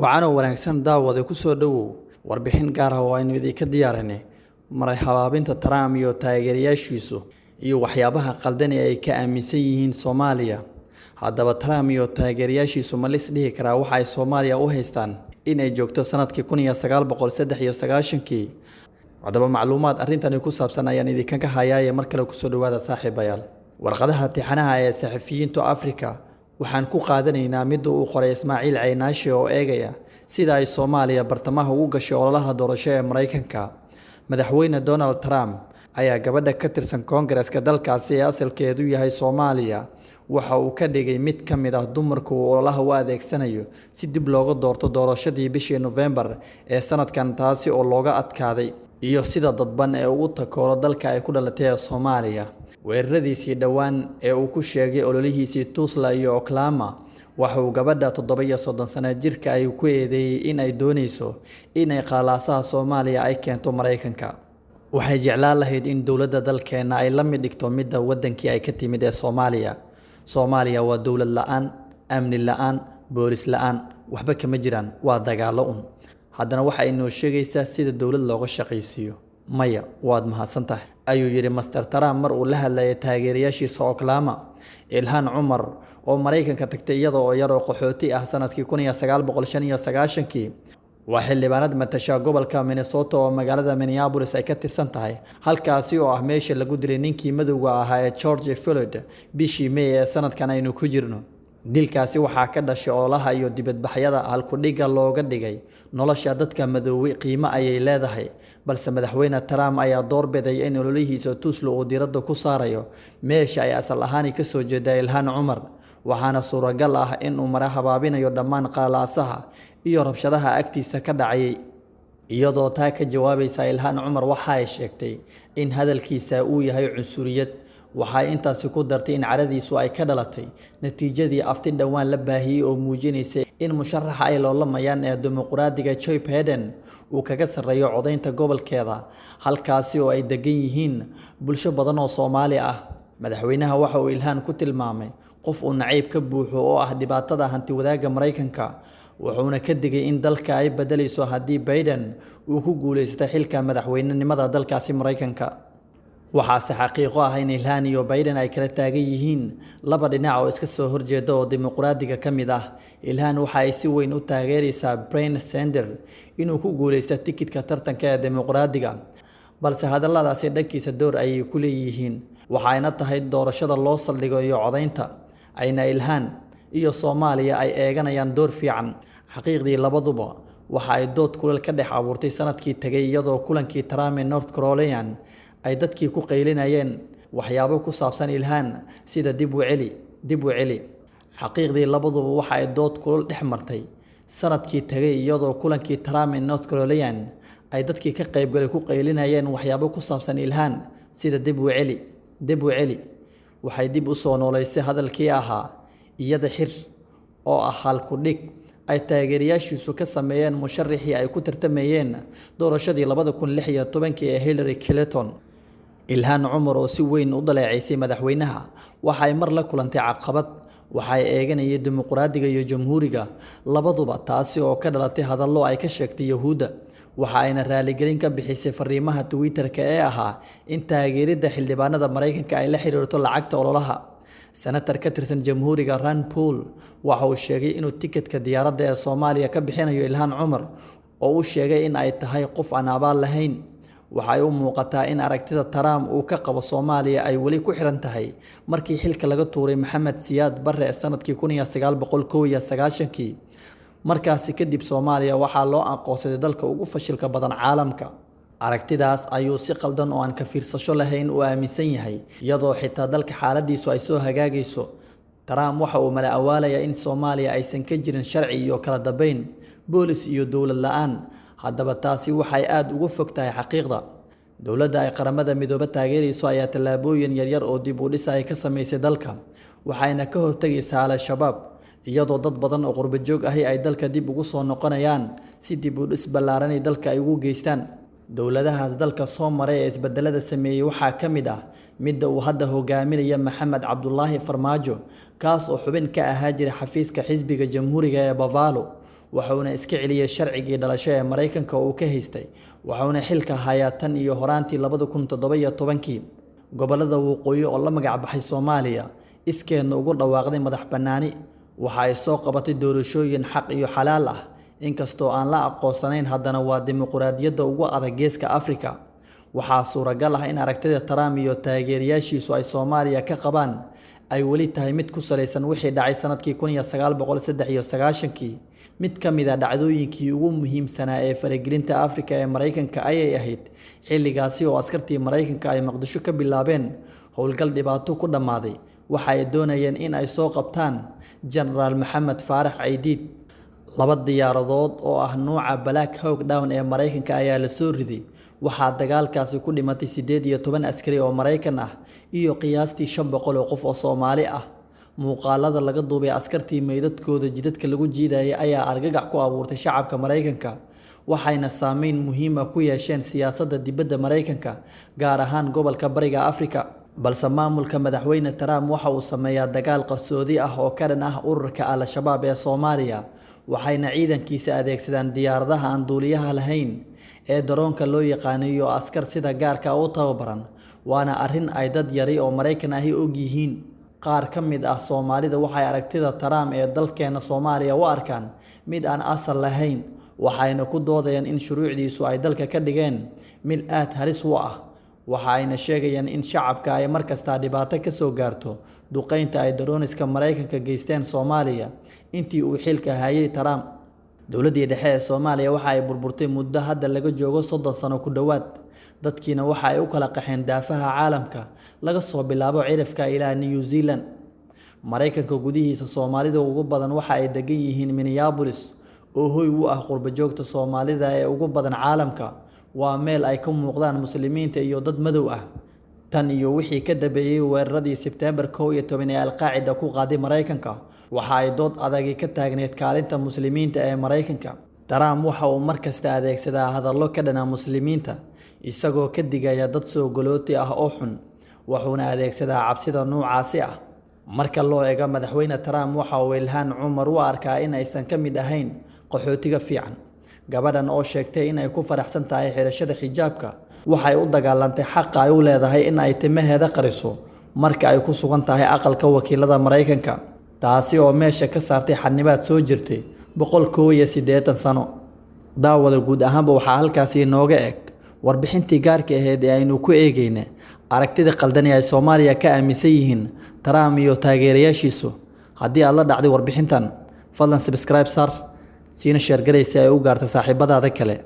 Wacanoo wanaagsan daawade, ku soo dhowow warbixin gaar ah oo aynu idinka diyaarinay maray habaabinta Trump iyo taageerayaashiisu iyo waxyaabaha qaldan ee ay ka aaminsan yihiin Soomaaliya. Haddaba Trump iyo taageerayaashiisu ma lis dhihi karaa waxa ay Soomaaliya u haystaan in ay joogto sanadkii 1993-kii? Haddaba macluumaad arrintani ku saabsan ayaan idinkaga hayaaye, mar kale kusoo dhawaada saaxiibayaal. Warqadaha tixanaha ee saxafiyiinta Afrika waxaan ku qaadanaynaa midda uu qoray Ismaaciil Caynaashi oo eegaya sida ay Soomaaliya bartamaha ugu gashay ololaha doorasho ee Maraykanka. Madaxweyne Donald Trump ayaa gabadha ka tirsan Koongareeska dalkaasi ee asalkeedu yahay Soomaaliya waxa uu ka dhigay mid ka mid ah dumarka uu ololaha u adeegsanayo si dib looga doorto doorashadii bishii Nofembar ee sanadkan, taasi oo looga adkaaday, iyo sida dadban ee ugu takooro dalka ay ku dhalatay ee Soomaaliya. Weeraradiisii dhowaan ee uu ku sheegay ololihiisii Tulsa iyo Oklahoma, waxa uu gabadha 37 sano jirka ay ku eedeeyay in ay dooneyso in ay qalaasaha Soomaaliya ay keento Maraykanka. Waxay jeclaan lahayd in dowladda dalkeena ay la mid dhigto midda wadankii ay ka timid ee Soomaaliya. Soomaaliya waa dowlad la'aan, amni la'aan, boolis la'aan, waxba kama jiraan, waa dagaallo un. Haddana waxa ay noo sheegaysaa sida dowlad looga shaqaysiiyo. Maya, waad mahadsan tahay, ayuu yidhi Master Trump mar uu la hadlayay taageerayaashiisa Oklahoma. Ilhaan Cumar oo Maraykanka tagtay iyada oo yar oo qaxooti ah sanadkii 1995-kii, waa xildhibaanad matasha gobolka Minnesota oo magaalada Minneapolis ay ka tirsan tahay, halkaasi oo ah meesha lagu dilay ninkii madowga ahaa ee George Floyd bishii May ee sanadkan aynu ku jirno. Dilkaasi waxaa ka dhashay ololaha iyo dibadbaxyada halkudhigga looga dhigay "Nolosha dadka madoobay qiimo ayay leedahay", balse madaxweyne Trump ayaa doorbiday in ololihiisa Tulsa uu diiradda ku saarayo meesha ay asal ahaan ka soo jeeda Ilhaan Cumar, waxaana suuragal ah in uu mara habaabinayo dhammaan qalaasaha iyo rabshadaha agtiisa ka dhacayay. Iyadoo taa ka jawaabaysa, Ilhaan Cumar waxa ay sheegtay in hadalkiisa uu yahay cunsuriyad. Waxay intaasi ku dartay in caradiisu ay ka dhalatay natiijadii afti dhowaan la baahiyey oo muujinaysay in musharaxa ay loolamayaan ee dimuqraadiga Joe Biden uu kaga sarreeyo codaynta gobolkeeda, halkaasi oo ay degan yihiin bulsho badan oo Soomaali ah. Madaxweynaha waxa uu Ilhaan ku tilmaamay qof uu nacayb ka buuxo oo ah dhibaatada hanti wadaagga Maraykanka, wuxuuna ka digay in dalka ay bedelayso haddii Biden uu ku guuleysto xilka madaxweynenimada dalkaasi Maraykanka. Waxaase xaqiiqo ah in Ilhaan iyo Biden ay kala taagan yihiin laba dhinac oo iska soo horjeeda oo dimuqraadiga ka mid ah. Ilhaan waxa ay si weyn u taageeraysaa Bernie Sanders inuu ku guuleysto tikidhka tartanka ee dimuqraadiga, balse hadalladaasi dhankiisa door ayay ku leeyihiin, waxayna tahay doorashada loo saldhigo iyo codaynta ayna Ilhaan iyo Soomaaliya ay eeganayaan door fiican. Xaqiiqdii labaduba waxa ay dood kulul ka dhex abuurtay sanadkii tagay, iyadoo kulankii Trump ee North Carolina ay dadkii ku qaylinayeen waxyaabo ku saabsan Ilhaan sida "Dib u celi, dib u celi". Xaqiiqdii labaduba waxa ay dood kulul dhex martay sanadkii tagay, iyadoo kulankii Trump ee North Carolina ay dadkii ka qaybgalay ku qaylinayeen waxyaabo ku saabsan Ilhaan sida "Dib u celi, dib u celi". Waxay dib u soo nooleysay hadalkii ahaa "Iyada xir", oo ah halku-dhig ay taageerayaashiisu ka sameeyeen musharrixii ay ku tartamayeen doorashadii 2016-kii ee Hillary Clinton. Ilhaan Cumar oo si weyn u dhaleeceysay madaxweynaha waxa ay mar la kulantay caqabad. Waxa ay eeganayeen dimuqraadiga iyo jamhuuriga labaduba, taasi oo ka dhalatay hadallo ay ka sheegtay Yuhuudda. Waxa ayna raaligelin ka bixisay fariimaha Twitter-ka ee ahaa in taageeridda xildhibaanada Maraykanka ay la xiriirto lacagta ololaha. Senator ka tirsan Jamhuuriga Rand Paul waxa uu sheegay inuu tikidhka diyaaradda ee Soomaaliya ka bixinayo Ilhaan Cumar, oo uu sheegay in ay tahay qof aan abaal lahayn. Waxa ay u muuqataa in aragtida Trump uu ka qabo Soomaaliya ay weli ku xiran tahay markii xilka laga tuuray Maxamed Siyaad Barre sanadkii 1991-kii. Markaasi kadib Soomaaliya waxaa loo aqoonsaday dalka ugu fashilka badan caalamka. Aragtidaas ayuu si qaldan oo aan ka fiirsasho lahayn u aaminsan yahay, iyadoo xitaa dalka xaaladiisu ay soo hagaagayso. Trump waxa uu mala awaalayaa in Soomaaliya aysan ka jirin sharci iyo kala dambeyn, boolis iyo dowlad la'aan. Haddaba taasi waxay aad uga fog tahay xaqiiqda. Dowladda ay Qaramada Midoobay taageerayso ayaa tallaabooyin yaryar oo dib u dhis ay ka samaysay dalka, waxayna ka hortagaysaa Al-Shabaab, iyadoo dad badan oo qurbo joog ahi ay dalka dib ugu soo noqonayaan si dib u dhis ballaaran dalka ay ugu geystaan. Dowladahaas dalka soo maray ee isbedelada sameeyey waxaa ka mid ah midda uu hadda hogaaminayo Maxamed Cabdulaahi Farmaajo, kaas oo xubin ka ahaa jiray xafiiska xisbiga Jamhuuriga ee Buffalo. Wuxuuna iska celiyay sharcigii dhalasho ee Maraykanka uu ka haystay, wuxuuna xilka hayaa tan iyo horaantii 2017kii. Gobollada Waqooyi oo la magac baxay Soomaaliya iskeedna ugu dhawaaqday madax bannaani, waxa ay soo qabatay doorashooyin xaq iyo xalaal ah. Inkastoo aan la aqoonsanayn, haddana waa dimuqraadiyadda ugu adag Geeska Afrika. Waxaa suuragal ah in aragtida Trump iyo taageerayaashiisu ay Soomaaliya ka qabaan ay weli tahay mid ku saleysan wixii dhacay sanadkii 1993kii. Mid ka mid ah dhacdooyinkii ugu muhiimsanaa ee faragelinta Afrika ee Maraykanka ayay ahayd xilligaasi oo askartii Maraykanka ay Muqdisho ka bilaabeen howlgal dhibaato ku dhammaaday. Waxa ay doonayeen in ay soo qabtaan Jenaraal Maxamed Faarax Caydiid. Laba diyaaradood oo ah nooca Black Hawk Down ee Maraykanka ayaa la soo riday. Waxaa dagaalkaasi ku dhimatay 18 askari oo Maraykan ah iyo qiyaastii 500 oo qof oo Soomaali ah. Muuqaalada laga duubay askartii meydadkooda jidadka lagu jiidayay ayaa argagax ku abuurtay shacabka Maraykanka, waxayna saameyn muhiim ah ku yeesheen siyaasadda dibadda Maraykanka, gaar ahaan gobolka Bariga Afrika. Balse maamulka Madaxweyne Trump waxa uu sameeyaa dagaal qarsoodi ah oo ka dhan ah ururka Al-Shabaab ee Soomaaliya, waxayna ciidankiisa adeegsadaan diyaaradaha aan duuliyaha lahayn ee daroonka loo yaqaan iyo askar sida gaarka ah u tababaran. Waana arrin ay dad yari oo Maraykan ahi og yihiin. Qaar ka mid ah Soomaalida waxay aragtida Trump ee dalkeena Soomaaliya u arkaan mid aan asal lahayn, waxayna ku doodayaan in shuruucdiisu ay dalka ka dhigeen mid aad halis u ah. Waxa ayna sheegayaan in shacabka ay mar kasta dhibaato ka soo gaarto duqeynta ay darooniska Maraykanka geysteen Soomaaliya intii uu xilka hayay Trump. Dowladdii dhexe ee Soomaaliya waxa ay burburtay muddo hadda laga joogo 30 sano ku dhowaad. Dadkiina waxa ay u kala qaxeen daafaha caalamka, laga soo bilaabo cirifka ilaa New Zealand. Maraykanka gudihiisa, Soomaalida ugu badan waxa ay degan yihiin Minneapolis oo hoy u ah qurbo-joogta Soomaalida ee ugu badan caalamka. Waa meel ay ka muuqdaan Muslimiinta iyo dad madow ah. Tan iyo wixii ka dambeeyay weeraradii Sebtembar 11 ee Al-Qaacida ku qaaday Maraykanka, waxa ay dood adagi ka taagneyd kaalinta Muslimiinta ee Maraykanka. Trump waxa uu mar kasta adeegsadaa hadallo ka dhan ah Muslimiinta, isagoo ka digaya dad soo galooti ah oo xun, wuxuuna adeegsadaa cabsida noocaasi ah. Marka loo eego Madaxweyne Trump, waxa uu Ilhaan Cumar u arkaa in aysan ka mid ahayn qaxootiga fiican. Gabadhan oo sheegtay in ay ku faraxsan tahay xirashada xijaabka, waxay u dagaalantay xaqa ay u leedahay in ay timaheeda qariso marka ay ku sugan tahay aqalka wakiilada Maraykanka, taasi oo meesha ka saartay xanibaad soo jirtay 181 sano. Daawada guud ahaanba waxaa halkaasi inooga eg warbixintii gaarka ahayd ee aynu ku eegayna aragtida qaldan ee ay Soomaaliya ka aaminsan yihiin Trump iyo taageerayaashiisu. Haddii aad la dhacday warbixintan, fadlan subscribe sar, siina share garaysi ay u gaarto saaxiibadaada kale.